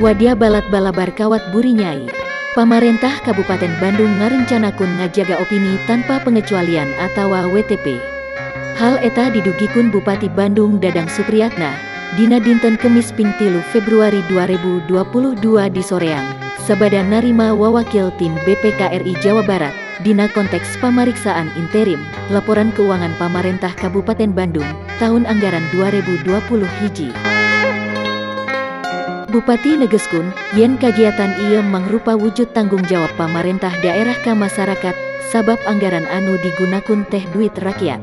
Wadya balat balabar kawat burinyai. Pamarentah Kabupaten Bandung ngarencanakun ngajaga opini tanpa pengecualian atawa WTP. Hal eta didugikun Bupati Bandung Dadang Supriyatna, dina dinten Kemis ping 3 Februari 2022 di Soreang, sabada narima wawakil tim BPK RI Jawa Barat, dina konteks pamariksaan interim, laporan keuangan pamarentah Kabupaten Bandung, tahun anggaran 2020 hiji. Bupati negeskun, yen kagiatan ieu mangrupa wujud tanggung jawab pamarentah daerah ka masyarakat, sabab anggaran anu digunakun teh duit rakyat.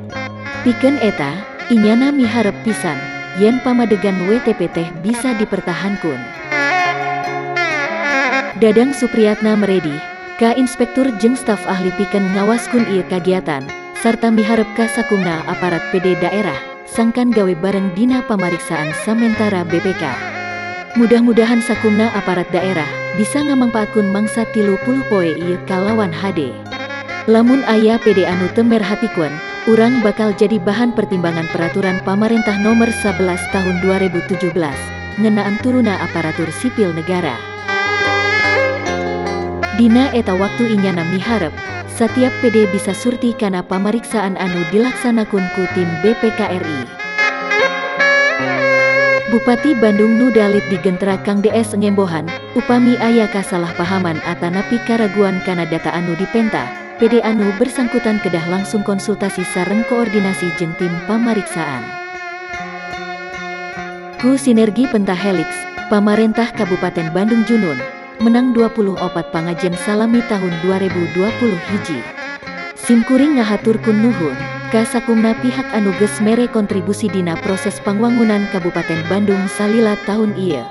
Pikeun eta, inyana miharep pisan, yen pamadegan WTP teh bisa dipertahankun. Dadang Supriyatna meredih, ka inspektur jeung staf ahli pikeun ngawaskun ieu kagiatan, sarta miharep ka sakumna aparat PD daerah, sangkan gawe bareng dina pamariksaan samentara BPK. Mudah-mudahan sakumna aparat daerah bisa ngamangpaatkun mangsa 30 poe ieu kalawan hade. Lamun aya PD anu teu merhatikeun, urang bakal jadi bahan pertimbangan peraturan pamarentah nomor 11 tahun 2017 ngeunaan turuna aparatur sipil negara. Dina eta waktu inyana miharep, satiap PD bisa surti kana pamariksaan anu dilaksanakun ku tim BPK RI. Bupati Bandung nu dalit digentra Kang DS ngembohan, upami aya kasalahpahaman atanapi karaguan kana data anu dipenta, PD anu bersangkutan kedah langsung konsultasi sareng koordinasi jeung tim pamariksaan. Ku sinergi pentahelix, pamarentah Kabupaten Bandung Junun, menang 24 pangajen salami tahun 2020 hiji. Simkuring ngahaturkeun nuhun, ka sakumna pihak anu geus mere kontribusi dina proses pangwangunan Kabupaten Bandung salila tahun ieu.